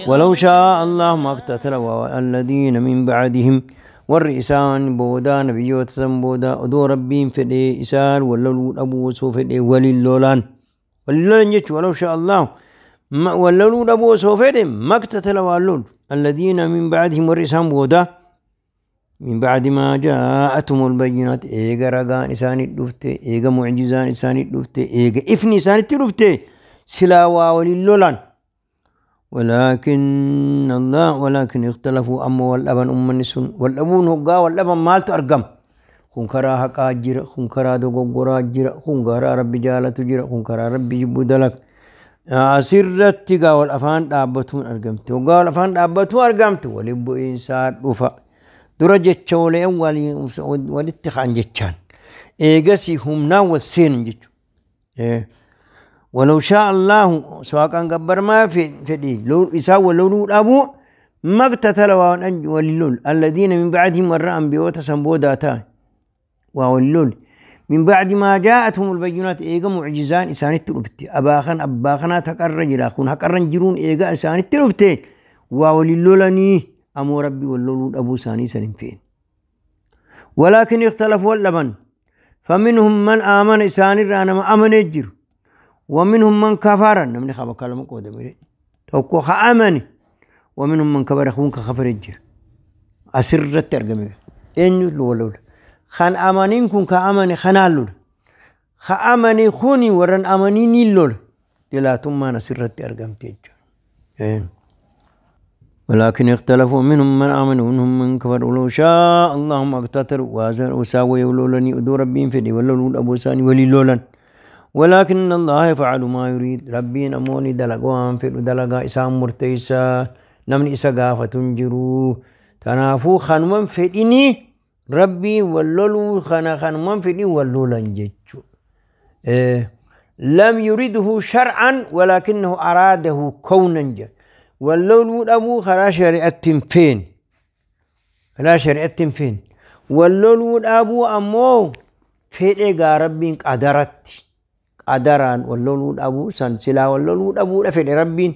ولو شاء الله ما اقتتل الذين من بعدهم warri isaan boodaa nabiyyoota san boodaa odoo Rabbiin fedhee isaan walloluu dhabuu osoo fedhee waliin lolaan waliin lolan jechuun ولو شاء الله walloluu dhabuu osoo fedhe ما اقتتل waan lolu الذين من بعدهم warri isaan boodaa من بعد ما جاءتهم البينات eega ragaan isaanii dhufte, eega mucjizaan isaanii dhufte, eega ifni isaanitti dhufte, silaa waa waliin lolan. ولكن الله ولكن اختلفوا أما wal dhaban ummanni sun wal dhabuun hoggaa wal dhaban maaltu argam? Kun karaa haqaa jira, kun karaa dogoggoraa jira, kun karaa Rabbi jaalatu jira, kun karaa Rabbi jibbu dalag. Asirratti gaa wal afaan dhaabbatuun argamte. Hoggaa wal afaan dhaabbatu argamte waliin bu'iinsaa dhufa. Dura jecha waliin walitti ka'an jechaan, eegasi humnaan wal seenan jechuudha. ولو شاء الله سواء gabbar maa fedhi isaa waloluu dhabuu ما اقتتل walilol الذين من بعدهم warra anbiyoota san boodaa ta'an waa walilol من بعد ما جاءتهم البينات eega mucjizaan isaanitti dhufte, abaakan abbaa kanaa haqarra jira, kun haqarra hin jiruun eega isaanitti dhufte waa walilolanii. Ammoo Rabbi walloluu dhabuu isaanii san hin feene. ولكن اختلفوا wal dhaban. فمنهم من آمن isaanirraa nama amanee jiru, ومنهم من كفر namni qaba kalama qoodame tokko ka amane, ومنهم من كفر kun ka kafare jira. Asirratti argame eenyu walola? Kan amaniin kun ka amane kanaan lola, ka amane kuni warran amanii ni lola. Dilaatummaan asirratti argamte jechuudha. ولكن اختلفوا منهم من آمن ومنهم من كفر ولو شاء الله ما اقتتلوا وساوي ولولني odoo Rabbiin fedhe walloluu dhabuu isaanii walii lolan. ولكن الله يفعل ما يريد Rabbiin ammoo ni dalaga waan fedhu dalagaa isaan murteessaa, namni isa gaafatu hin jiru. Kanaafuu kanuman fedhini Rabbii walloluu kana kanuman fedhin wallolan jechuudha. لم يرده شرعا ولكنه أراده كونا جا walloluu dhabuu karaa shari'atti hin feene, karaa shari'atti hin feene. Walloluu dhabuu ammoo fedhe gaa Rabbiin qadaratti, qadaraan walloluu dhabuu san silaa walloluu dhabuudha fedhe Rabbiin,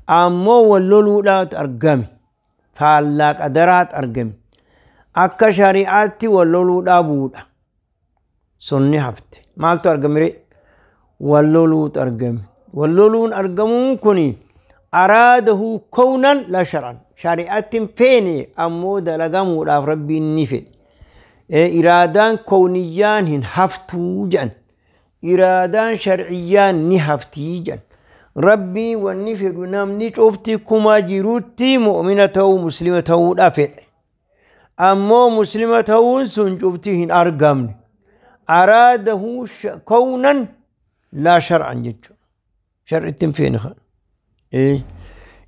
ammoo walloluudhaatu argame, faallaa qadaraatu argame. Akka shari'aatti walloluu dhabuudha sunni hafte. Maaltu argame ree? Walloluutu argame. Walloluun argamuun kuni أراده كونا لا شرعا shari'atti hin feene, ammoo dalagamuudhaaf Rabbiin ni fedhe. Iraadaan kooniyyaan hin haftuu jedhan, iraadaan sharciyyaan ni haftii jedhan. Rabbii wanni fedhu namni cufti kuma jirutti mu'mina ta'uu, muslima ta'uudha fedhe, ammoo muslima ta'uun sun cufti hin argamne. أراده كونا لا شرعا jechuudha. Shar'itti hin feene kana.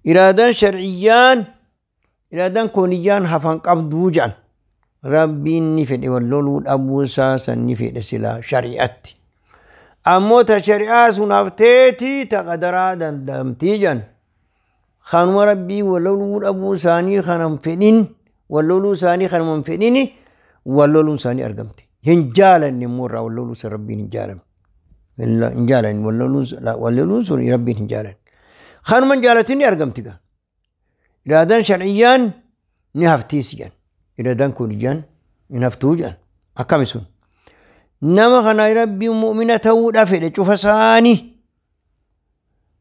Iraadaan sharciyyaan iraadaan kooniyyaan hafan qabduu jedhan. Rabbiin ni fedhe walloluu dhabuu isaa san ni fedhe silaa shari'atti, ammoo ta shari'aa sun hafteeti ta qadaraa dandamtii jedhan. Kanuma Rabbii walloluu dhabuu isaanii kanan fedhin, walloluu isaanii kanuma hin fedhini, walloluun isaanii argamte. Hin jaalanne immoo irraa walloluu san Rabbiin hin jaalanne, hin jaalanne. Walloluun sun Rabbiin hin jaalanne, kanuma hin jaalatin ni argamti gaa. Iraadaan sharciyyaan ni haftiis jedhan, iraadaan kooniyyaan hin haftuu jedhan. Akkami sun? Nama kana Rabbiin mu'mina ta'uudha fedhe cufa isaanii.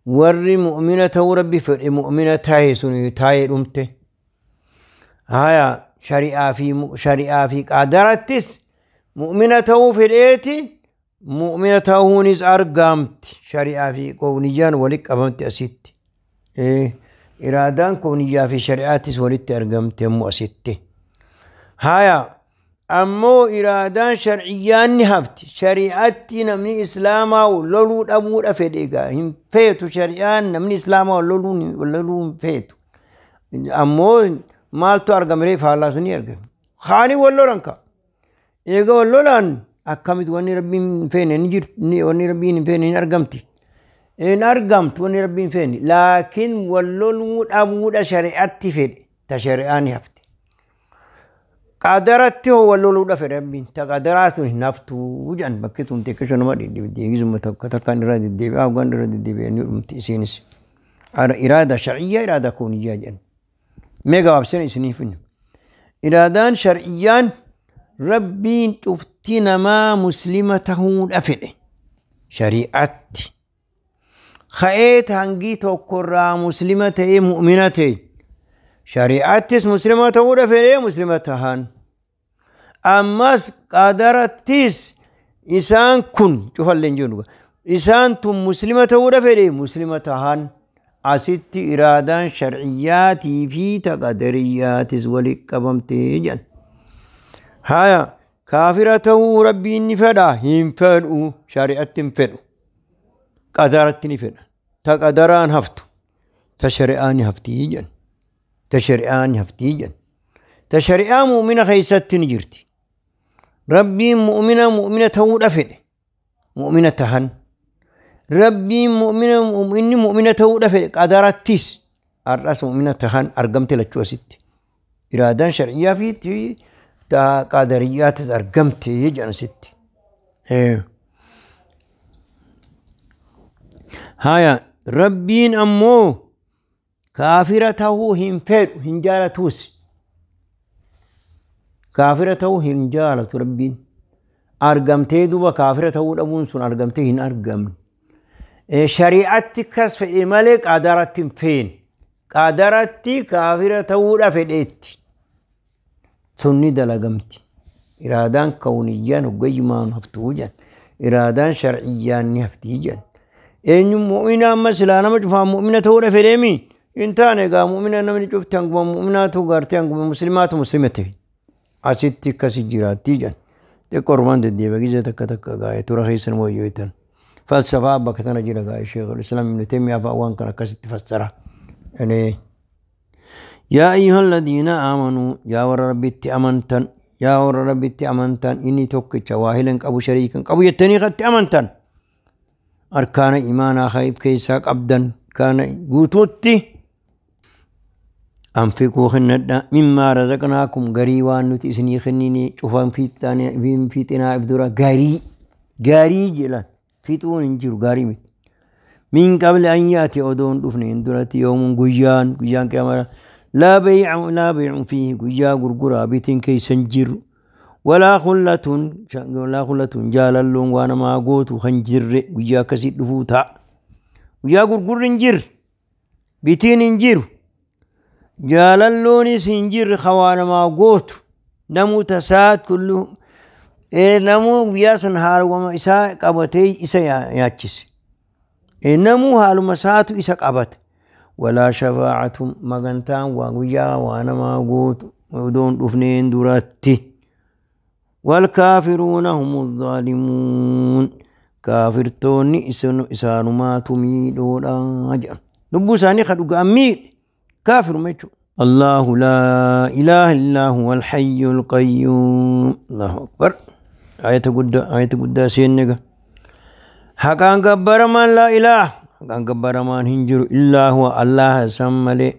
Warri mu'mina ta'uu Rabbi fedhe mu'mina ta'e sun taa'ee dhumte. Haya, shari'aa fi qadarattis mu'mina ta'uu fedheeti, mu'mina ta'uunis argamti. Shari'aa fi kooniyyaan walitti qabamte asitti. Iraadaan kooniyyaa fi shari'aattis walitti argamte immoo asitti. Haya, ammoo iraadaan sharciyyaan ni hafti. Shari'atti namni islaamaa loluu dhabuudha fedhe egaa hin feetu. Shari'aan namni islaamaa loluu hin feetu, ammoo maaltu argame ree? Faallaa ni argame. Kaanii wal lolan ka eega wal lolan akkamitti wanni Rabbiin hin feene ni jirti? Wanni Rabbiin hin feene hin argamti? Hin argamtu wanni Rabbiin hin feene. Laakiin wal loluu dhabuudha shari'atti fedhe, ta shari'aa ni hafte. Qadaratti hoo wal loluudha fedhe Rabbiin, ta qadaraa sun hin haftuu jedhan. Bakki tun xiqqisho nama deddeebisuma tokko takkaan irra deddeebi'aa hoggaan irra deddeebi'anii dhumti isiinis. Iraada shar'iyyaa, iraada kawniyyaa jedhan. Mee gabaabsina isiniif hinna. Iraadaan shar'iyyaan Rabbiin cufti namaa muslima tahuudha fedhe shari'atti. Ka'eet hangii tokkorraa muslima ta'ee mu'mina ta'e. Shari'attis muslima ta'uudha fedhee muslima tahan. Ammas qadarattis isaan kun cufallee hin jiru. Isaan tun muslima ta'uudha fedhe muslima tahan. Asitti iraadaan shar'iyyaatii fi taqadariyyaatis walitti qabamtee jedhan. Haya, kaafira ta'uu Rabbiin ni fedha? Hin fedhu. Shari'atti hin fedhu. Qadaratti ni fedha. Ta qadaraan haftu. Ta shari'aan ni haftii jedhan. Ta shari'aan ni haftii jedhan. Ta shari'aa mu'mina keessatti ni jirti. Rabbiin mu'mina mu'mina ta'uudha fedhe. Mu'mina tahan. Rabbiin mu'mina mu'minni mu'mina ta'uudha fedhe qadarattis har'as mu'mina tahan argamte lachuu asitti. Iraadaan shar'iyyaa fi qadariyyaattis argamte jedhan asitti. Haya, Rabbiin ammoo kaafira ta'uu hin fedhu, hin jaalatuus. Kaafira ta'uu hin jaalatu Rabbiin. Argamtee duuba kaafira ta'uu dhabuun sun argamtee hin argamne. Shari'atti kas fedhe malee qadaratti hin feene. Qadaratti kaafira ta'uudha fedheetti. Sunni dalagamti. Iraadaan kawniyyaan hoggayyumaan haftuu jedhan. Iraadaan shar'iyyaan ni haftii jedhan. Eenyu mu'mina amma silaa nama cufaan mu'mina ta'uudha fedheemi? Hin taane egaa mu'mina namni cufti hanguma mu'minaatu gartee hanguma muslimaatu muslima ta'e. Asitti akkasi jiraattii jedhan. Xiqqoo ormaan deddeebi'a gizee takka takka gaa'ee tura keessan wayyootan. Falsafaa bakka tana jira gaa'ee Sheekh Islaam Ibn Taymiyaa fa'a waan kana akkasitti fassara. Yaa ayyuhal ladiina aamanuu, yaa warra Rabbitti amantan, yaa warra Rabbitti amantan, inni tokkicha waa hilan qabu shariikan qabu jettanii katti amantan. Arkaana imaanaa khayib keessaa qabdan kana guutuutti anfiquu kennadha. Mimmaa razaqnaakum, garii waan nuti isinii kennine cufan fiixinaa if dura garii garii jedhan fixuun hin jiru gaarii miti. Min qabli an yaati odoo hin dhufne hin duratti yoomuun guyyaan guyyaan qiyaamaa laa bay'un fiihi guyyaa gurguraa bitiin keessa hin jiru. Walaa khullatun jaalalloon waa namaa gootu kan jirre guyyaa akkasii dhufuu ta'a. Guyyaa gurgurri hin jirre, bitiin hin jiru, jaalalloonis hin jirre waa namaa gootu. Namuu tasaat kullu namuu guyyaa san haaluma isaa qabatee isa yaachise. Namuu haaluma isaatu isa qabata. Walaa shafaa'atu magantaan waa guyyaa waa namaa gootu odoo hin dhufneen duratti. والكافرون هم الظالمون. كافرتوني إسانما تميدون أجا نبو ساني خدوك أمير كافر ميتو. الله لا إله إلا هو الحي القيوم. الله أكبر. آية قد آية قد سينك حقان كبر من لا إله حقان كبر من هنجر إلا هو الله سملي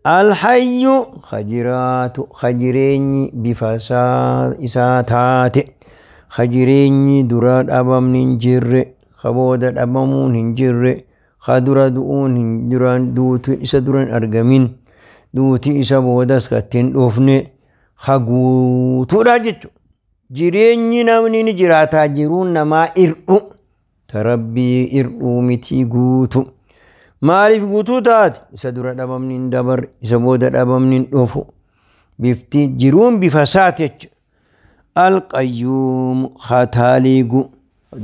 الحي خجرات خجريني بفساد إساتات خجريني دراد أبام ننجر خبود أبامون ننجر خدرا دؤون ننجران دوت إسا دران أرجمين دوتي إسا بودس كتين أوفني خجوت راجت جريني نامني نجراتا جرون نما إرؤ تربي إرؤ متي جوتو maaliif guutuu taate isa dura dhabamni hin dabarre isa booda dhabamni hin dhufu bifti jiruun bifa isaati jechuudha. Alqayyuum khataaliigu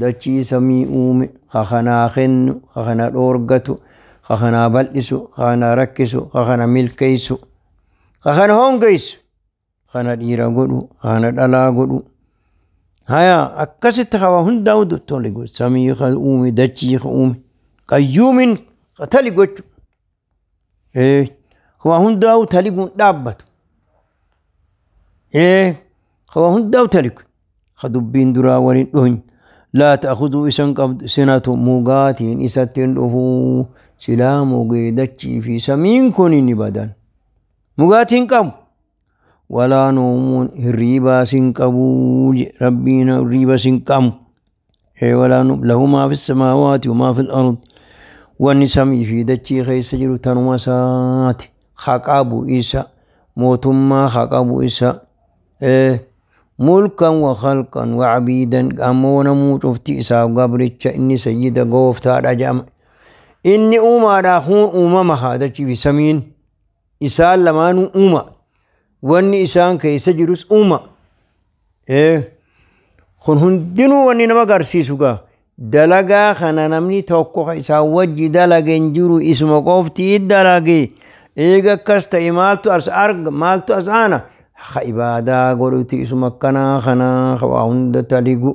dachii samii uume kakanaa kennu kakana dhoorgatu kakanaa bal'isu kakanaa rakkisu kakana milkeessu kakana hongeessu kana dhiira godhu kana dhalaa godhu. Haya akkasitti hawa hundaa'u tole samii uume dachii uume qayyuumin tali gochu waa hundaa'u taliguun dhaabbatu waa hundaa'u taligu ka dubbiin duraa waliin dhohin laa ta'khuduu isan qabdu sinatu mugaatiin isatti hin dhufuu silaa mugee dachii fi samiin kun ni badan mugaatiin qabu walaa noomuun hirriibaa sin qabuu rabbiin hirriiba sin qabu walaa lahu maa fi samaawaati wa maa fi al-ard. Wanni samii fi dachii keessa jiru tanuma isaati. Haqaa bu'isa. Mootummaa haqa bu'isa. Mulkan wa khalqan wa abiidan ammoo namuu cufti isaaf gabricha inni sayyida gooftaadha jedhama. Inni uumaadhaa kun uumama haa dachii fi samiin isaan lamaanuu uuma. Wanni isaan keessa jirus uuma. Kun hundinuu wanni nama agarsiisu gaa. Dalagaa kana namni tokko isaan wajji dalage hin jiru isuma qofti dalage. Eega akkas ta'e maaltu as arga maaltu as aana? Ha ibaadaa godhuti isuma akkanaa kanaa waa hunda taligu.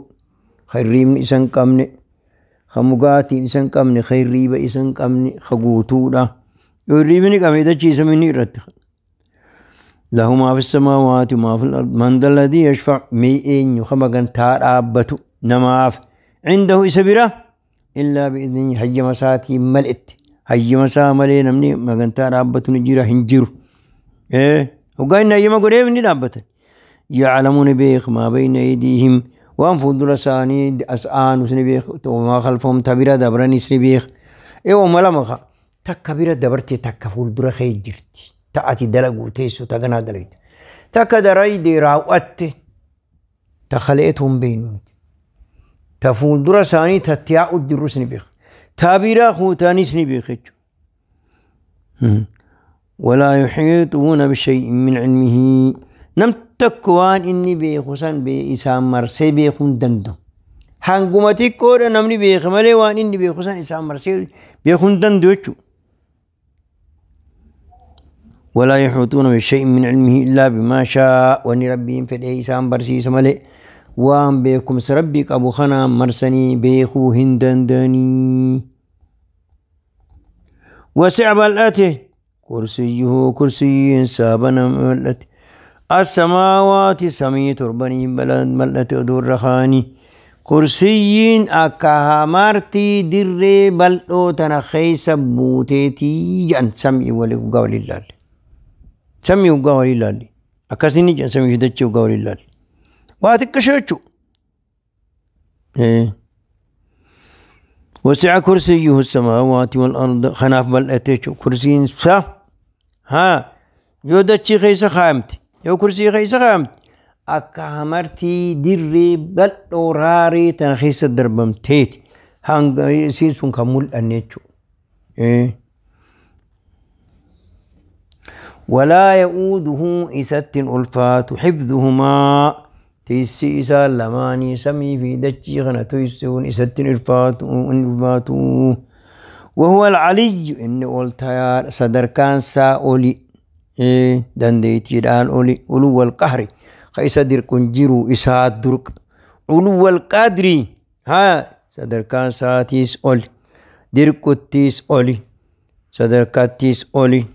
Ha hirriibni isa hin qabne. Ha mugaatiin isa hin qabne. Ha hirriiba isa hin qabne. Ha guutuudha. Yoo hirriibni qabne dachiisame ni irratti. له ما في السماوات وما في الأرض من ذا الذي يشفع مي إن خمغن تارابته نماف عنده إسبرة إلا بإذنه هي مساتي ملئت هي مسا ملي نمني مغن تارابته نجيرة هنجيرو إيه وقالنا يما قريب نرابته يعلمون بيخ ما بين أيديهم وأنفذ رساني أسآن وسنبيخ وما خلفهم تبرا دبرني سنبيخ إيه وما لمخ تكبيرة دبرتي تكفول درخي جرتي تأتي دلقو تيسو تغنى دلقو تكدري دي راوات تخليتهم بينون تفول درساني تتياء الدروس نبيخ تابيرا خوتاني سنبيخ ولا يحيطون بشيء من علمه نم تكوان إني بيخوسان بإسام مرسي بيخون دندو هنقومتي كورا نمني بيخ مليوان إني بيخوسان إسام مرسي بيخون دندو ولا يحيطون بشيء من علمه إلا بما شاء وأن ربهم في الإيسان برسيس ملئ وأن بكم سربك أبو خنا مرسني بيخو هندندني وسع بلأته كرسيه كرسي سابنا ملأته السماوات سمي تربني بلد ملأته دور رخاني كرسي أكهامارتي دري بلأو تنخي سبوتيتي جان سمي ولي قول الله سمي وقاولي لالي أكاسيني جان سمي فدتشي وقاولي لالي واتكشوتشو إيه وسع كرسيه السماوات والأرض خناف بل أتيتشو كرسي سا ها يو دتشي خيسة خامتي يو كرسي خيسة خامتي أكامرتي دري بل أوراري تنخيس الدربم تيت هانغ سيسون كمول أنيتشو إيه ولا يؤوده إسات ألفات حفظهما تيسي إسا لماني سمي في دجي غنى تيسون إسات ألفات ألفات وهو العلي إن أولتيار صدر كان سا أولي إيه دنديتي الآن أولي علو القهر خيسا دركن جيرو إسا درك علو القدر ها صدر كان سا تيس أولي دركو تيس أولي صدر كاتيس أولي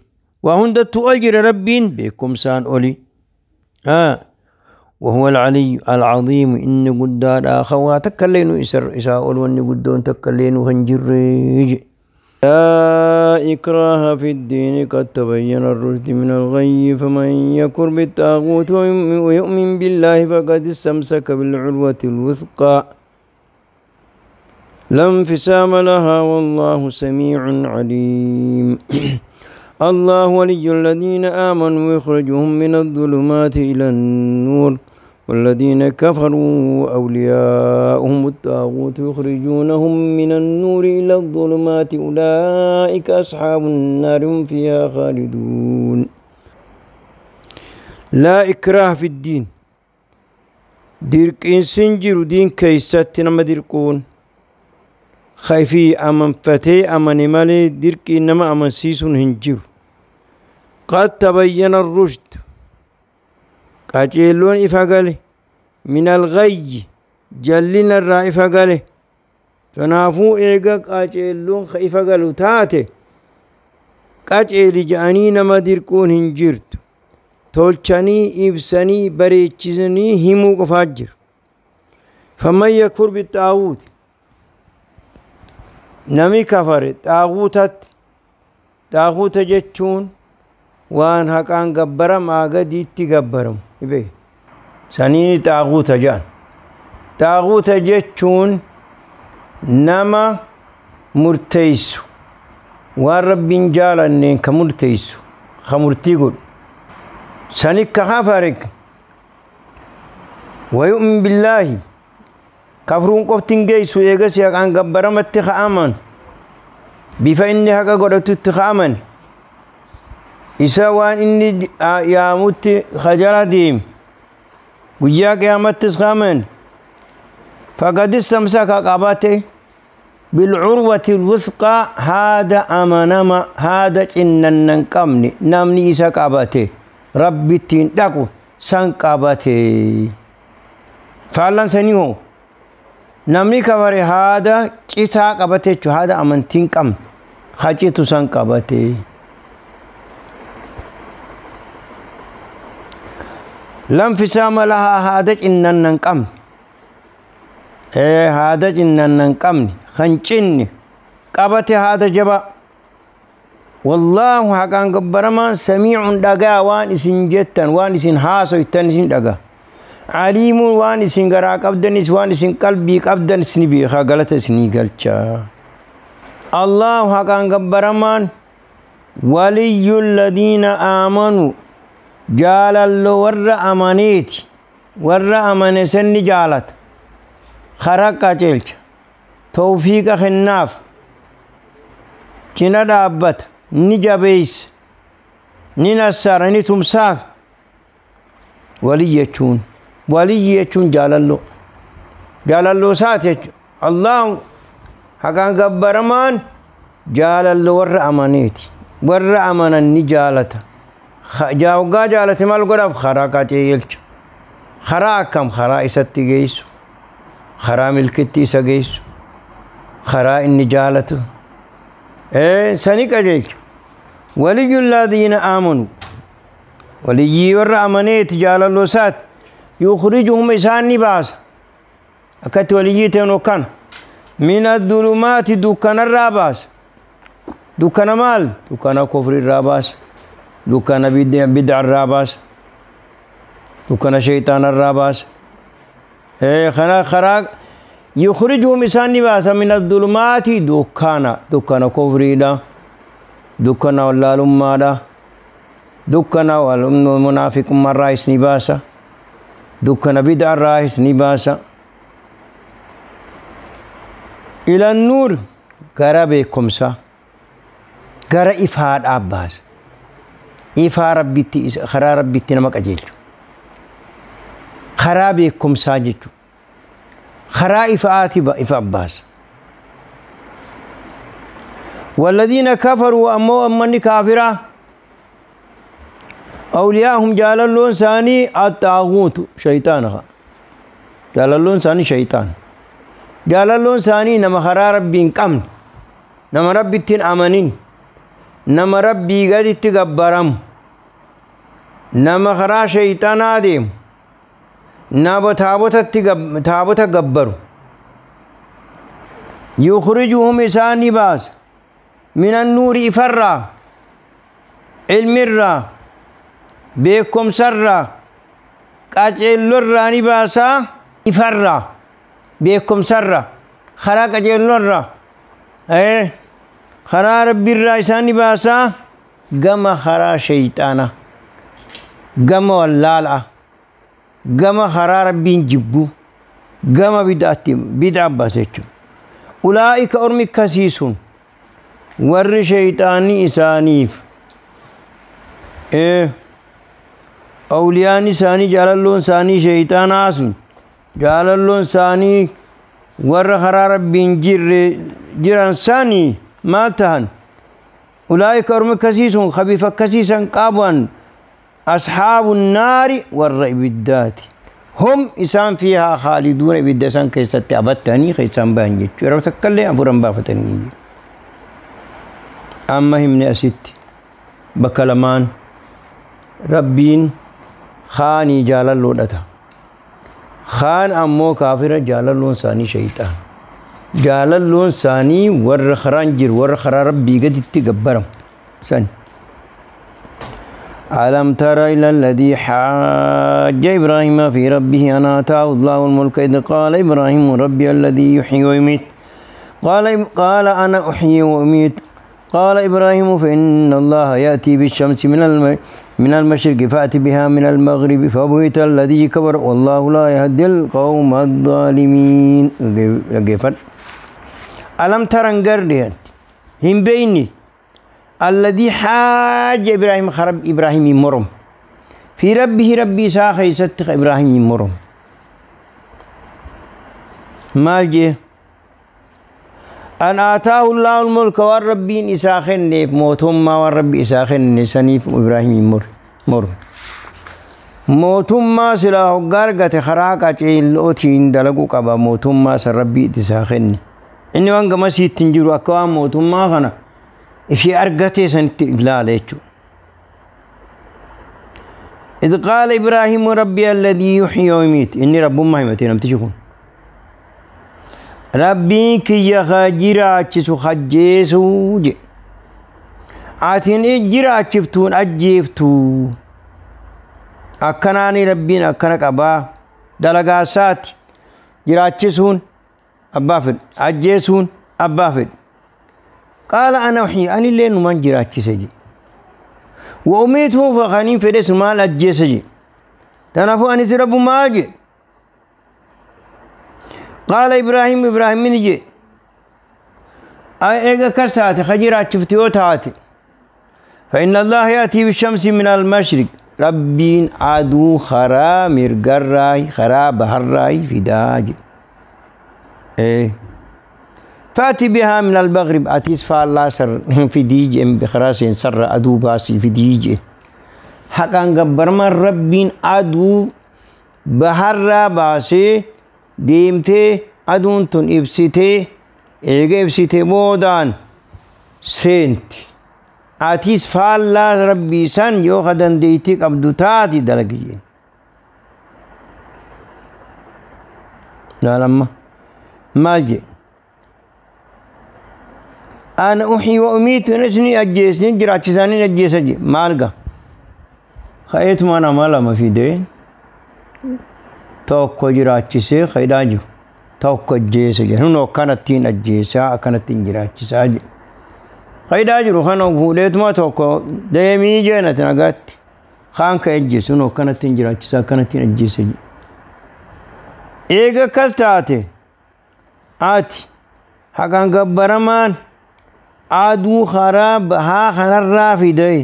وهند تؤجر ربين بكم سان أولي ها وهو العلي العظيم إن قدار أخوات تكلين إسر إساء وإن قدون تكلين خنجريج لا إكراه في الدين قد تبين الرشد من الغي فمن يكفر بالطاغوت ويؤمن بالله فقد استمسك بالعروة الوثقى لا انفصام لها والله سميع عليم الله ولي الذين آمنوا يخرجهم من الظلمات إلى النور والذين كفروا أولياؤهم الطاغوت يخرجونهم من النور إلى الظلمات أولئك أصحاب النار هم فيها خالدون. لا إكراه في الدين ديرك سنجر دين كيسات نما ديركون خايفي أمن فتي أمن مالي ديرك إنما أمن سيسون هنجر قد تبين الرشد قاجيلون إفاقالي من الغي جلنا الرا إفاقالي فنافو إيقا قاجيلون إفاقالو تاتي قاجيلي جاني نما ديركون هنجرت تولچاني إبساني بريچزني همو قفاجر فمن يكفر بالطاغوت نمي كفر طاغوتت طاغوت جتشون وان هكان غبرم آغا ديتي غبرم إبه سنيني طاغوت جان طاغوت جتشون نما مرتيسو Waan Rabbiin jaalanneen ka murteessu ka murtii godhu sanikka kafare wayu'min billaahi kafruun qofti hin geessu eegasi haqaan gabbaramatti ka aman bifa inni haqa godhatutti ka amane isa waan inni yaamutti ka jala deeme guyyaa qiyaamattis ka amane faqad istamsaka qabate بالعروة الوثقى هذا أمانما هذا إنن قمني نمني إسا قبته ربي تين دقو سان قبته فعلا سنيهو نمني كبري هذا إسا قبته هذا أمانتين قم خجيتو سان قبته لم فسام لها هذا إنن قم هذا إنن قمني خنچني قبته هذا جبا والله حقان قبرما سميع دغا وان اسن جتن وان اسن هاسويتن اسن دغا عليم وان اسن غرا قبدن وان اسن قلبي قبدن اسن بيخا غلط اسني غلچا الله حقان قبرما ولي الذين آمنوا جالل ور امانيت ور امانسن جالت خرق قچلچ توفيق خناف كنا دابت نجابيس ننصر نتمساف ولي يچون ولي يچون جاللو جاللو سات الله حقان غبرمان جاللو ور امانيتي ور امانن نجالت جاوغا جالت مال غرف خراقا چيلچ خراكم خرا استی گيس خرا ملكتي سگيس خرا إني جالته سني قجيل ولي الذين آمنوا ولي ور أمنيت جال اللوسات يخرجهم إسان باس أكت ولي تنوكان من الظلمات دكان الراباس دكان مال دكان كفر الراباس دكان بدع الراباس دكان شيطان الراباس خنا خراق يخرجهم إسان باسا من الظلمات دكانا دكانا كفري دا دكانا واللالما دا دكانا والمنافق من رئيس نباسا دكانا بدع الرئيس نباسا إلى النور غرا بكمسا غرا إفاد عباس إفا ربي خرا ربي نمك أجيل خرا بكمسا جيتو خرا إفعاتي إف عباس والذين كفروا أمو أمني كافرة أولياءهم جاللون ثاني الطاغوت شيطانها جاللون ثاني شيطان جاللون ثاني نما خرا ربي كم نما ربي تين أمنين نما ربي قد تكبرم نما خرا شيطان آدم نابو تابوتا گبرو يخرجهم إسان باس من النور إفرا علم الرا بكم سرا قاچل الرا نباسا إفرا بكم سرا خرا قاچل الرا خرا ربي الرا إسان باسا غم خرا شيطانا غم واللالا gama karaa rabbiin jibbu gama bid'aatti bid'a baase jechuudha. Ulaa'ika ormi akkasii sun warri shayxaanni isaaniif awliyaan isaanii jaalalloon isaanii shayxaanaa sun jaalalloon isaanii warra karaa rabbiin jirre jiran sanii maal tahan ulaa'ika ormi akkasii sun kabiif akkasii san qaban أصحاب النار والرئبدات هم إسان فيها خالدون إبدا كيست أبتني خيسان بانجي رب تكلم أبو بافتني أما هم أست بكلمان ربين خاني جالل لودتا خان أمو كافر جالل لون ساني شيطان جالل لون ساني ور خرانجر ور خرا ربي قد تقبرم ساني ألم تر إلى الذي حاج إبراهيم في ربه أن آتاه الله الملك إذ قال إبراهيم ربي الذي يحيي ويميت قال أنا أحيي وأميت قال إبراهيم فإن الله يأتي بالشمس من المشرق فأت بها من المغرب فبهت الذي كفر والله لا يهدي القوم الظالمين. ألم ترى هم بيني الذي حاج إبراهيم خرب إبراهيم مرم في ربه ربي ساخي ستخ إبراهيم مرم مالجي أن آتاه الله الملك والربين إساخن موتهم والرب إساخن سنيف إبراهيم مر موتهم ما سلاه غرغت خراقة الأوتين دلقوا قبا موتهم ما سربي إساخن إني وانغ مسيت تنجروا أكوا موتهم ما غنى في أرغتي سنت لا ليتو. إذ قال إبراهيم ربي الذي يحيي ويميت إني رب ما همتي نمتشكون ربي كي يخجراتشسو خجيسو جي آتين إجراتشفتون أجيفتو أكناني ربين أكنك أبا دلقاسات جراتشسون أبافد أجيسون أبافد. قال أنا أحيي أني لين من جراتشسجي وأميته فخانين فرس مال أجيسجي تنافو أني سرب ماجي. قال إبراهيم إبراهيم نجي أي إيجا كساتي خجرات شفتيوتاتي فإن الله يأتي بالشمس من المشرق ربين عدو خرا مرقراي خرا بهراي في داج إيه فأتي بها من المغرب أتيس فالله سر في ديج بخراسين سر أدو باسي في ديج حقا قبرما ربين عدو بهرا باسي deemtee aduun tun ibsitee eega ibsitee boodaan seenti atis faallaa rabbii san yoo ka dandeettii qabdu taati dalagi. Laalamma maal jee ana uxii wa umiitu isni ajjeesni jiraachisaanii ajjeesa jee maal ga ka'eetuma nama lama fidee tokko jiraachisee faayidaa jiru tokko ajjeesa jedhu nun akkanattiin ajjeesaa akkanattiin jiraachisaa jedhu faayidaa jiru kana fuudheetuma tokko deemii jeenati nagaatti kaan ka ajjeesu nun akkanattiin jiraachisaa akkanattiin ajjeesa jedhu. Eega akkas taate ati haqaan gabbaramaan aduu karaa bahaa kanarraa fidee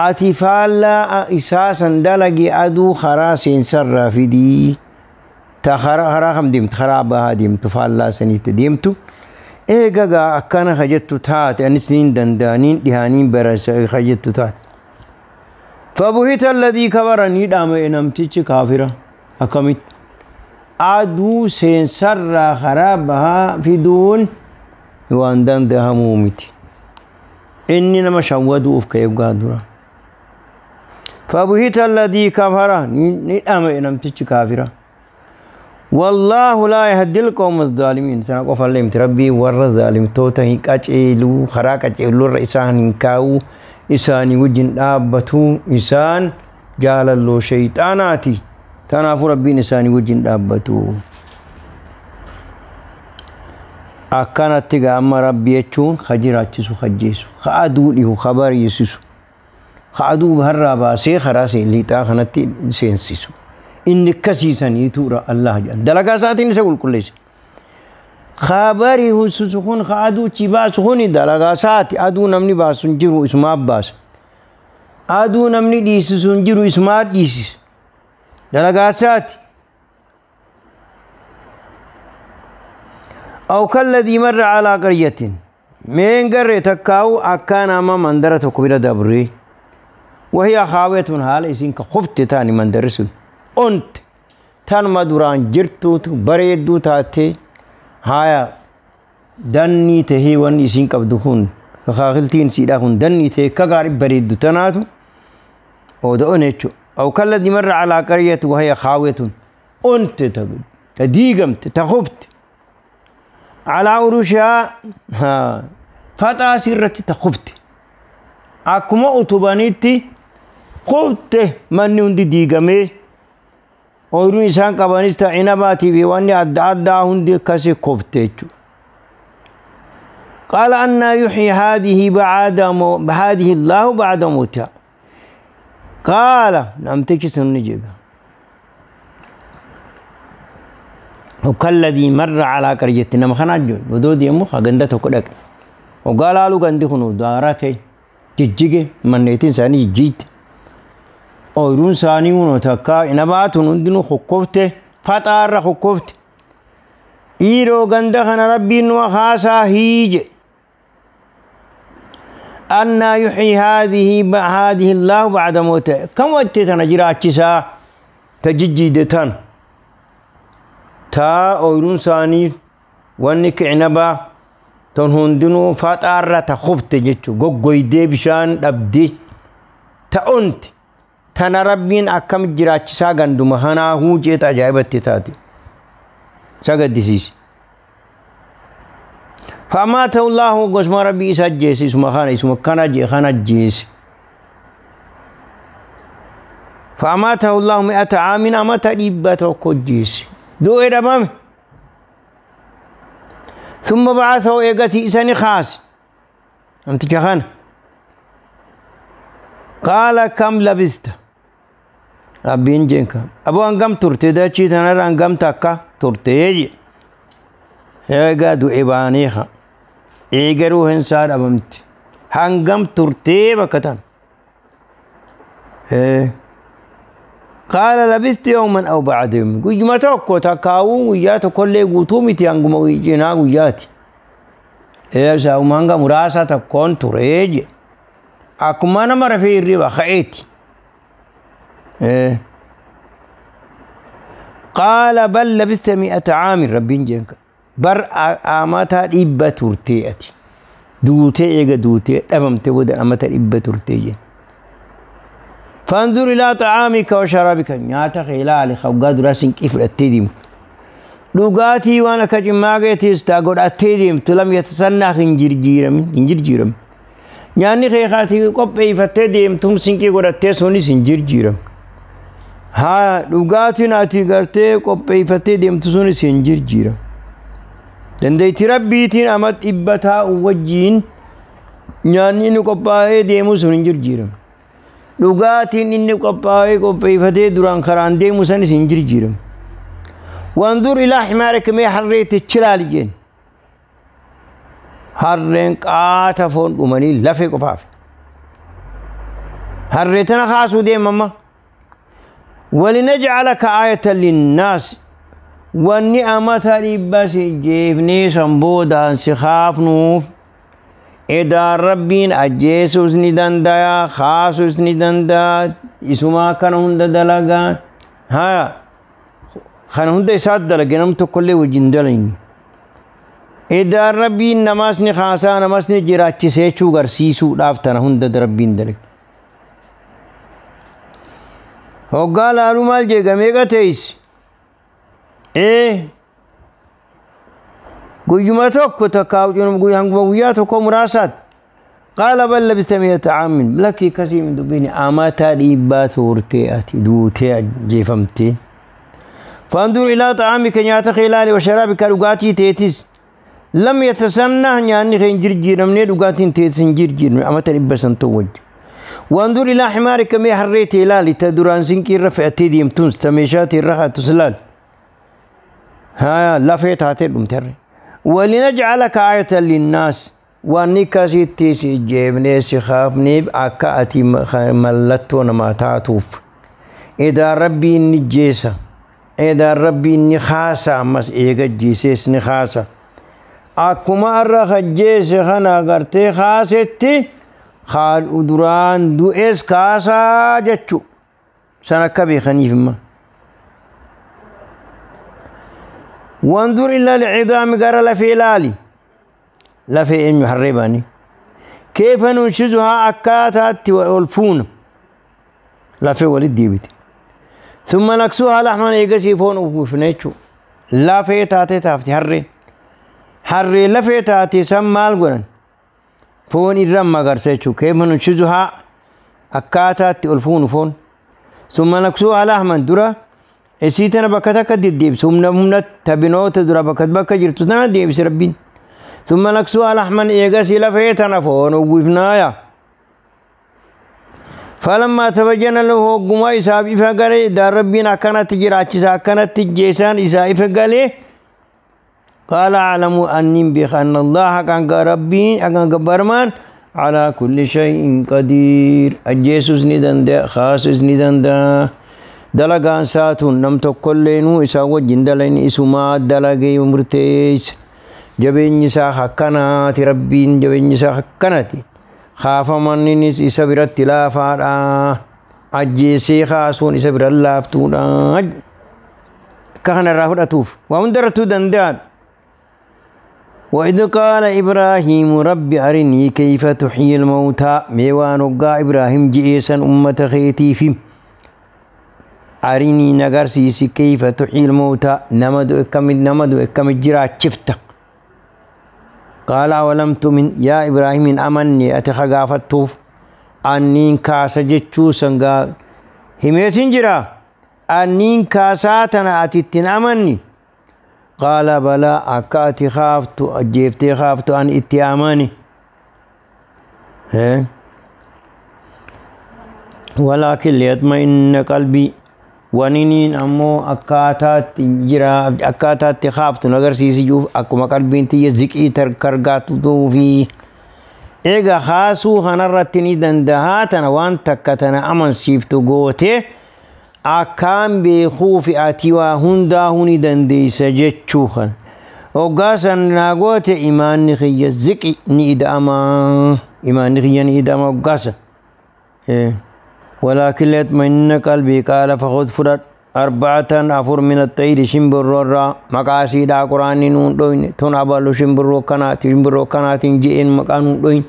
ati faallaa isaa san dalagi aduu karaa seensarraa fidii ta karaa kam deemtu karaa bahaa deemtu faallaa saniitti deemtu eega gaa akkana ka jettu taate anis niin danda'aniin dhihaaniin barasa ka jettu taate. Fabuhita alladhii kabara ni dhaama'e namtichi kaafira akkamitti aduu seensarraa karaa bahaa fiduun waan danda'amuu miti. Inni nama shawwaduuf ka'e gaa dura. فبهت الذي كفر ندم نمتش كافرا والله لا يهدي القوم الظالمين. سنقف اللهم ربي ور الظالم توته قچيلو خرا قچيلو رئيسان كاو إساني وجن دابتو إسان جاللو شيطاناتي تنافو ربي إساني وجن دابتو أكانت تيغا ربي يچون خجراتسو خجيسو خادو ليه خبر يسسو خادو بهرا باسي خراسي اللي تاخنتي سينسيسو إن كسيسن يتورا الله جل دلقا ساتين سقول كل شيء خبري هو سخون خادو تباس خوني دلقا ساتي أدو نمني باسون جرو اسمه باس أدو نمني ديسون جرو اسمه ديس دلقا ساتي أو كالذي مر على قرية من قرية تكاو أكان أمام مندرة كبيرة دبري وهي خاوية حال إسين كخفت تاني مندرسون أنت تان مدوران جرتو بريدو تاتي هايا دني تهي وان إسين كبدوهن كخاخلتين سيداهن دني تهي كغارب بريدو تناتو أو دونيتشو أو كالذي مر على قرية وهي خاوية أنت تديقمت تخفت على عروشها فتا سرت تخفت أكما أتوبانيتي خفت من يندي ديقمي ooyiruun isaan qabanis ta inabaatii fi wanni adda addaa hundi akkasii koftee jechuudha. قال أن يحيي هذه بعد هذه الله بعد موتها. قال نعم تكسر نجيك وكالذي مر على قريتنا مخنا ودود يمخ غندته كدك وقال له غندي خنو دارته ججيجه منيتين ساني جيت أورون ساني ونتكا إنبات ندنو خكفته فتار خكفت إيرو غندخنا ربي وخاسا هيج أن يحيي هذه الله بعد موته. كم وقت جراتشسا تججيدتان تا أورون ساني ونك عنبا تنهندنو فتار تخفت جتشو غوغويدي بشان أبدي تأنت تنا ربين أكم جراتشسا غندو مهنا هو جيت عجائبت تاتي سقدسيس. فماته الله قسم ربي سجيس اسمه خانة اسمه كان جي خانة جيس. فماته الله 100 عام أمات إبته كجيس دو إرمام. ثم بعثه إيقاسي إساني خاص أنت كخان. قال كم لبست ربي إنجنك أبو أنقم ترتي دا شيء أنا أنقم تكا ترتي إيقا دو إبانيخا إيقرو هنسار أبمت هنقم ترتي بكتان. قال لبست يوما أو بعد يوم. قلت توكو تكاو وياتو كل قوتومتي أنقم ويجينا وياتي إيه سأومانغا مراسة تكون تريج أكما نمر في الربا خيتي. قال بل لبست 100 عام ربي جنك بر آماتا إبا ترتيأتي دوتي إيغا دوتي أمم تود آماتا إبا ترتيجي. فانظر إلى طعامك وشرابك نياتا خلال خوغا دراسين كيف التديم لغاتي وانا كجماغتي استاغود التديم تلم يتسنى خنجرجيرم خنجرجيرم نياني خيخاتي قبي فتديم تم سنكي غدتي سوني سنجرجيرم ها لغاتي ناتي غرتي قبي فتديم تسوني سنجرجيرم دنديتي ربيتين امت ابتا وجين نياني نقباي ديمو سنجرجيرم dhugaatiin inni qophaa'ee qopheeffatee duraan karaan deemu sanis hin jirjiiramu. Wanzur ilaa himaarika mee harreetichi ilaali jeen. Harreen qaata foon dhumanii lafee qofaaf. Harree tana kaasuu deemama. Walinajcalaka aayatan linnaas. Wanni amata dhibba si jeefnee san boodaan si kaafnuuf. إذا ربين أجيسوس ندندا خاسوس ندندا إسما كان هند دلقا ها خان هند إساد دلقا نمتو كل وجندلين. إذا ربين نماسني خاسا نماسني جراتي سيچو غرسيسو دافتنا هند ربين دلق. وقال آلو مال جيغا ميغا تيس إيه guyyuma tokko takkaa hanguma guyyaa tokko muraasaati. Qaala bal labista 100 caamin lakkii akkasii hin dubbini amata dhiibbaa turtee ati duutee ajjeefamtee. Fandur ilaa xaamika nyaata kee ilaali washaraabika dhugaatii teetis lam yatasannah nyaanni kee hin jirjiiramnee dhugaatiin teetis hin jirjiiramne amata dhibba san ta'u wajji. Wandur ilaa himaarika mee harree tee ilaali ta duraan sinqii irra fe'attee deemtuns ta meeshaa tee irra haattus ilaali. Haa lafee taatee dhumte harree. ولنجعلك آية للناس ونكاسيتي سجيبني سخافني أكا أتي ملتو نما تاتوف. إذا ربي نجيسا إذا ربي نخاسا مس إيغا جيسيس نخاسا أكما أرخ جيس خنا غرتي خاستي خال أدران دو إس كاسا جتشو سنكبي خنيف ما. وانظر إلى العظام قال لفي لالي لفي إن يحرباني كيف ننشزها أكاتات والفون لفي ولد ديبت ثم نكسوها لحما يقسي فون وفنيتشو لفي تاتي تافتي حري حري لفي تاتي سمال قرن فون إرم قرسيتشو كيف ننشزها أكاتات والفون فون ثم نكسوها لحما درا إسيتنا بكتك ديبس هم نمنا تبينوت درا بكت بكت جرتنا ديبس ربين ثم نكسوها لحما إيغسي لفيتنا فونوفنايا فلما تبين له قما إساب إفقالي دار ربنا كانت جراتشسا كانت جيسان إسا إفقالي قال أعلم أني بخ أن الله كان ربي كان برمان على كل شيء قدير. الجيسوس ندن دا خاص ندن دا دلقان ساتون نم تقلينو إسا وجن دلين إسما دلقي ومرتيس جبين إسا حقناتي ربين جبين إسا حقناتي خاف من إس إسا برت لافارا أجيسي خاصون إسا برت لافتونا كهن الراهد أتوف ومن درتو دندان. وإذ قال إبراهيم رب أرني كيف تحيي الموتى ميوان وقا إبراهيم جئيسا أمة خيتي في أرني نغرسيسي كيف تحيي الموتى نمدو إكم الجرا شفت. قال ولم تؤمن يا إبراهيم أمني أتخغافتوف أنين كاسا جتشو سنغا هميتين جرا أنين كاساتنا أتتن أمني. قال بلى أكاتي خافت أجيفتي خافت أن اتياماني ولكن ليطمئن قلبي ونينين أمو أكاتات جرا أكاتات خافت نغر سيسي جوف أكما قلبي انتي زكي تركرغات في إيغا خاسو خنرتني دندهاتنا وان تكتنا أمن سيفتو قوتي أكام بخوف أتوا هندا هني دنديس جتشوخن وقاسا ناقوت إيمان خي الزكي نيد أما إيمان خي نيد أما وقاسا ولكن ليطمئن قلبي. قال فخذ فرد أربعة أفر من الطير شمبر را مقاسي دا قرآن نون دوين تون أبالو شمبر كنات شمبر كنات جئين مكان دوين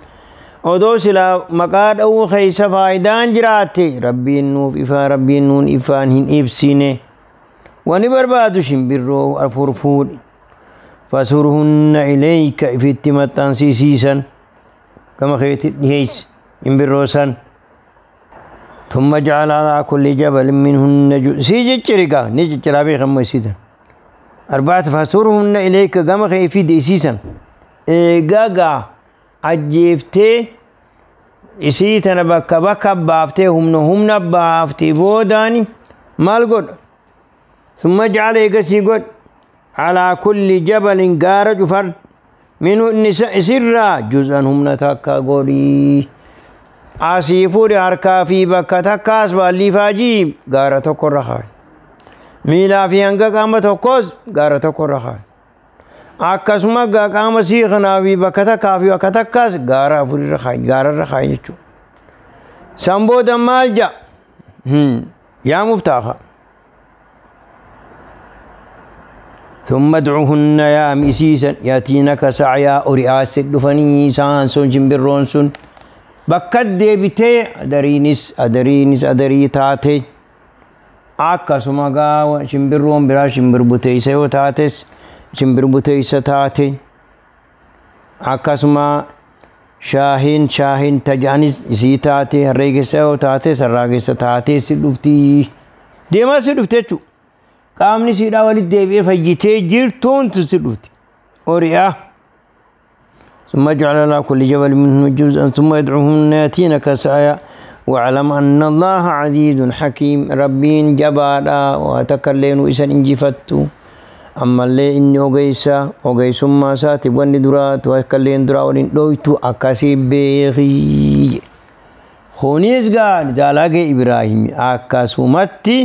odoo silaa maqaa dha'uu keessa faayidaan jiraatte rabbiin nuuf ifaa rabbiin nuun ifaan hin ibsine wani barbaadu shimbirroo afur fuudhi fasurhunna ilayka ifitti maxxansiisiisan gama keetti dhiheeysi shimbirroo san ثم جعل على كل جبل منهن سي جچريغا ني جچرا بي خم سيزن أربعة فسرهن إليك gama kee fidi isiisan eegagaa ajjeeftee isii tana bakka bakka baaftee humna humna baaftee boodaani maal godha summa jacala eegasii godh alaa kulli jabalin gaara cufar minhu isirraa juz'an humna takka godhii asii fuudhe harkaa fi bakka takkaas baalliifaajii gaara tokkorra kaaye miilaa fi hanga qaama tokkos gaara tokkorra kaaye akkasuma qaama sii kanaa fi bakka takkaa fi bakka takkaas gaara afurirra kaaye gaararra kaaye jechuudha. San booda maal ja'a? Yaa muftaafa. ثم ادعوهن يا مئسيسا ياتينك سعيا أرئاس دفني سان سن شمبرون سن bakka deebitee adariinis adariinis adarii taate akkasuma gaawa shimbirroon biraa shimbirbuteessa yoo taates shimbirbuteessa taate akkasuma shaahin shaahin tajaanis isii taate harreegessa yoo taates harraagessa taatee si dhufti deemaa si dhufte jechuudha qaamni siidhaa walitti deebi'ee fayyitee jirtuun si dhufti ori'aa. ثم جعل على كل جبل منه جزءا ثم يدعوهن ياتينك سعيا واعلم أن الله عزيز حكيم. ربين جبالا وتكلين وإسان إنجفتو أما اللي إني أغيسا أغيس ما ساتي واني درات وكلين درا ولين دويتو أكاسي بيغي خونيس قال دالاقي إبراهيم أكاسومتي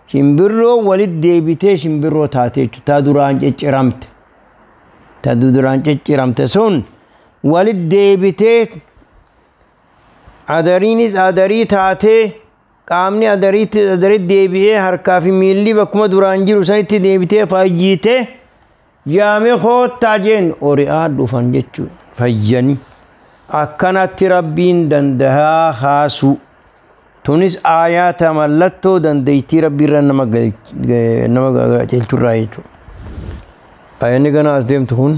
شمبرو ولد ديبتي شمبرو تاتي تادوران جيرامت تادوران جيرامت سون ولد ديبتي adariinis adarii taatee qaamni adariitti adariitti deebi'ee harkaa fi miilli bakkuma duraan jiru sanitti deebitee fayyitee yaamee koottaa jeen ori'aa dhufan jechuudha fayyanii akkanatti rabbiin dandahaa haasu tunis aayaata mallattoo dandeettii rabbiirra nama qajeelchurraa jechuudha. Ayyaanni gana as deemtu kun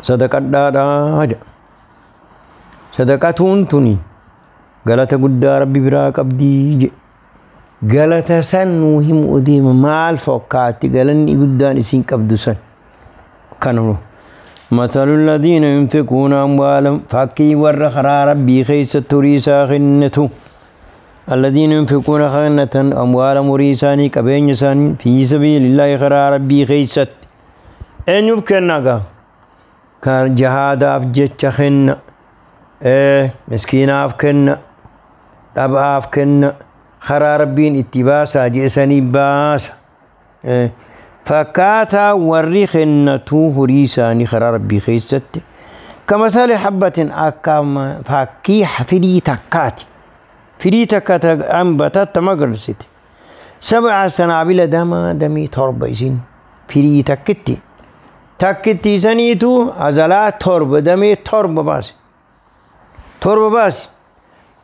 sadaqadhaadhaa jedha. Sadaqatuun tuni galata guddaa rabbi biraa qabdii jedhe. Galata san nuu himu deema maal fokkaatti galanni guddaan isin qabdu san. Kanuma. مثل الذين ينفقون أموالهم فكي ور خرا ربي خيس تريسا خنته الذين ينفقون خنة أموالهم وريساني كبين يساني في سبيل الله خرا ربي خيست إن يفكرناك كان جهاد أفجت خن إيه مسكين أفكن أب أفكن خرا ربين اتباسا جئساني باس إيه فكاتا ورخنته هريساني خرا ربي خيست كمثال حبة أكام فكي فري تكات فري تكات أنبتت تمغرست 7 سنابل دما دمي تربة إذن فري تكتي تكتي سنيتو أزلا تربة دمي تربة باس تربة باس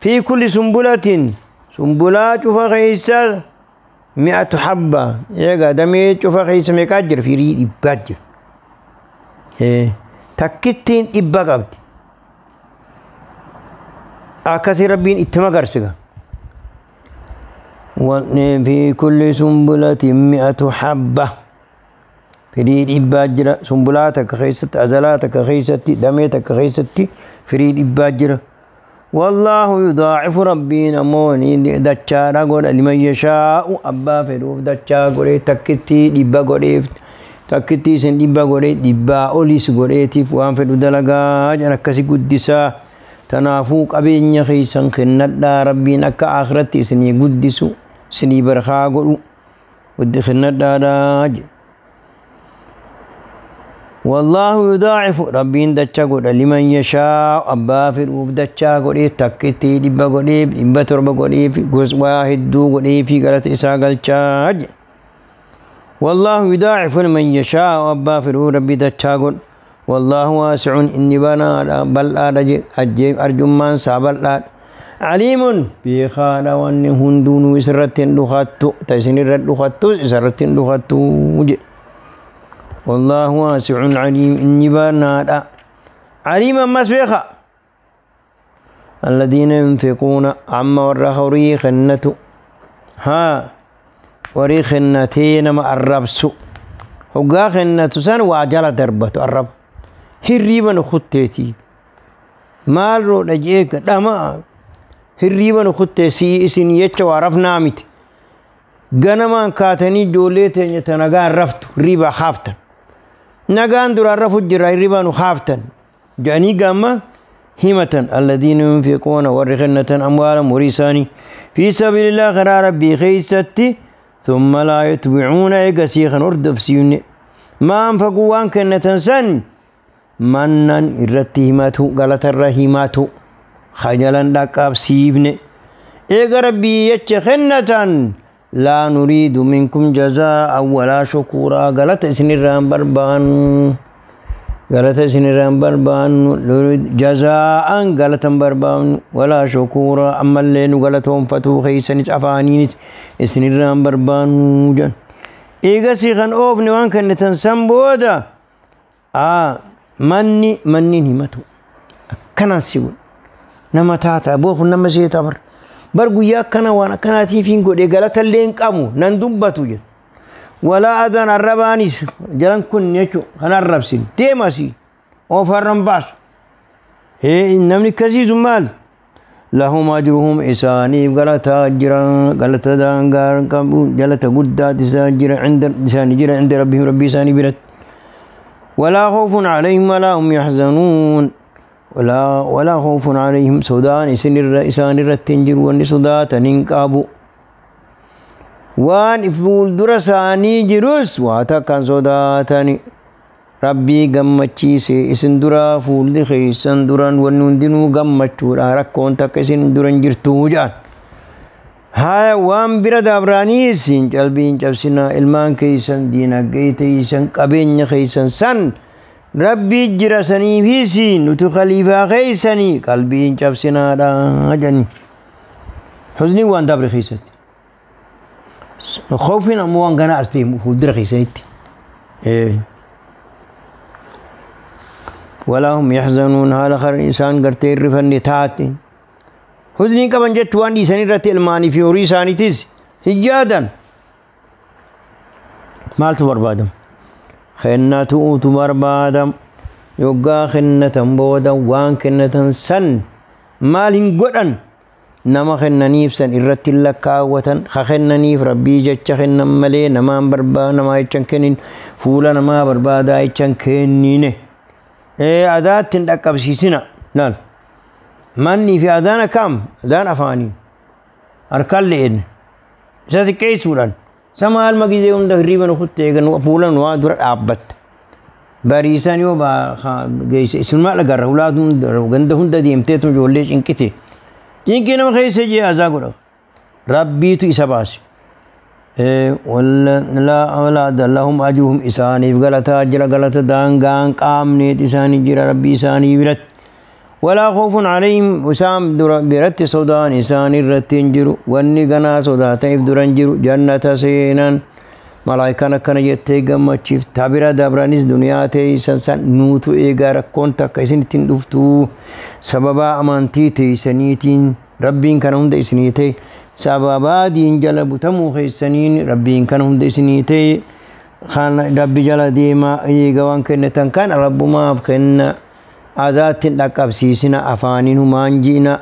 في كل سنبلة سنبلات فخيسة 100 حبة يا دمي شوف خيس مكاجر في ري إباجر إيه تكتين إباجر أكثر ربين إتمغرسك وفي كل سنبلة 100 حبة في ري إباجر سنبلاتك خيست أزلاتك خيست دميتك خيست في ري إباجر والله يضاعف ربي نموني دچارا غور لمن يشاء أبا فروف دچا غوري تكتي دبا غوري تكتي سن دبا غوري دبا أوليس غوري تيف وان فرو دلغا جنكسي قدسا تنافو قبين خيسن خندا ربي نك آخرتي سني قدسو سني برخا غورو ود خندا راج والله يضاعف ربي دچا غور لمن يشاء أبا فروف دچا غوري تكتي دبا غوري دبا تربا غوري في غوس واحد دو غوري في غلط إسا غلچاج والله يضاعف لمن يشاء أبا فروف ربي دچا غور والله واسع إني بنا بل أجيب أرجمان سابل عليم بخانا وأن هندون وسرتين لخاتو تسنير لخاتو سرتين لخاتو والله واسع عليم إني بنا عليم مسبخة الذين ينفقون عما ورخوري خنتو ها وري خنتين ما الربسو هقا خنتو سن وعجلة دربتو الرب هريبا خطيتي مالو نجيك دما هريبا خطيتي إسن يتش وعرفنا ميت غنمان كاتني جوليتين يتنغان رفتو ريبا خافتن نغان درا رفو جرا ريبا خافتن جاني غاما همة الذين ينفقون ورخنة أموالهم وريساني في سبيل الله خرا ربي خيستي ثم لا يتبعون إيقسيخا أردف سيوني ما أنفقوا وان كنة سن منن إرتهمته غلط الرحيمات خجلا لقاب سيبني إيقا ربي يتخنة لا نريد منكم جزاء ولا شكورا غلط إسن بربان غلط إسن بربان جزاء غلط بربان ولا شكورا أما اللين غلطهم فتو خيسن أفانين إسن بربان جن إيقا سيخن أوف نوان كنة سنبودا مني مني نمتو كنا سيقول نما تاتا بوخ نما سيتا بر برقو كنا وانا كنا تيفين قد غلط اللين قامو نندبتو جن ولا أذن الربانيس جلن كن يشو خنا الربسين تيماسي أوفرن باس هي نمني كزيز مال لهم أجرهم إساني غلط أجرا غلط دانغار كم غلط قدات إسان عند إساني جرا عند ربهم ربي إساني برت ولا خوف عليهم ولا هم يحزنون ولا خوف عليهم سودان إسان الرتنجر وان سودات ننقابو وان إفول درساني جروس واتكن سوداتني ربي قمتشيسي إسن درا فول دخيسن دران ونندنو قمتشورا ركون تكسن دران جرتوجان هاي وان برد أبرانيسين قلبين جبسنا إلمان كيسن دينا قيتيسن قبين خيسن سن ربي جرسني فيسين وتخليفة خيسني قلبين جبسنا راجني حزني وان دبر خيست خوفنا موان قنا أستيم فودر خيسنتي إيه ولا هم يحزنون هذا خر إنسان قرتي الرفن تاتين حزني كمان جت وان إنسان رت الماني في أوريساني تيز هجادا مالت بربادم Kennatuutu barbaadam. Yoggaa kennatan booda waan kennatan san maal hin godhan? Nama kennaniif san irratti hin lakkaawwatan. Ha kennaniif Rabbii jecha kennan malee namaan barbaa namaa jecha hin kennin, fuula namaa barbaadaa jecha hin kennine. Adaatti hin dhaqqabsiisina. Laal. Manni fi adaan akkam? Adaan afaanii. Harkaan le'en. Isa xiqqeessuudhaan. Isa maal magizee hunda hirriiba nu kutte eegan fuula nu waa dura dhaabbatta. Bariisan yoo geesse isin maal agarra hulaa ganda hunda deemteetu ijoollee cinqite. Cinqii nama keessa jee azaa godha. Rabbiitu isa baase. Lahum ajruhum isaaniif galataa jira, galata daangaan qaamneet isaanii jira Rabbii isaanii biratti. Walaa khoofun alayhim, isaan dura biratti sodaan isaan irratti hin jiru. Wanni ganaa sodaataniif dura hin jiru. Jannata seenan malaayikaan akkana jettee gammachiif tabira dabranis duniyaa teeysan san nuutu eegaa, rakkoon takka isinitti hin dhuftu. Sababaa amantii teeysaniitiin Rabbiin kana hunda isinii ta'e, sababaa diin jala butamuu keessaniin Rabbiin kana hunda isinii ta'e. Kan Rabbi jala deemaa, eega waan kennatan kana Rabbumaaf kenna. Azaatti hin dhaqqabsiisina, afaaniin humaan ji'ina.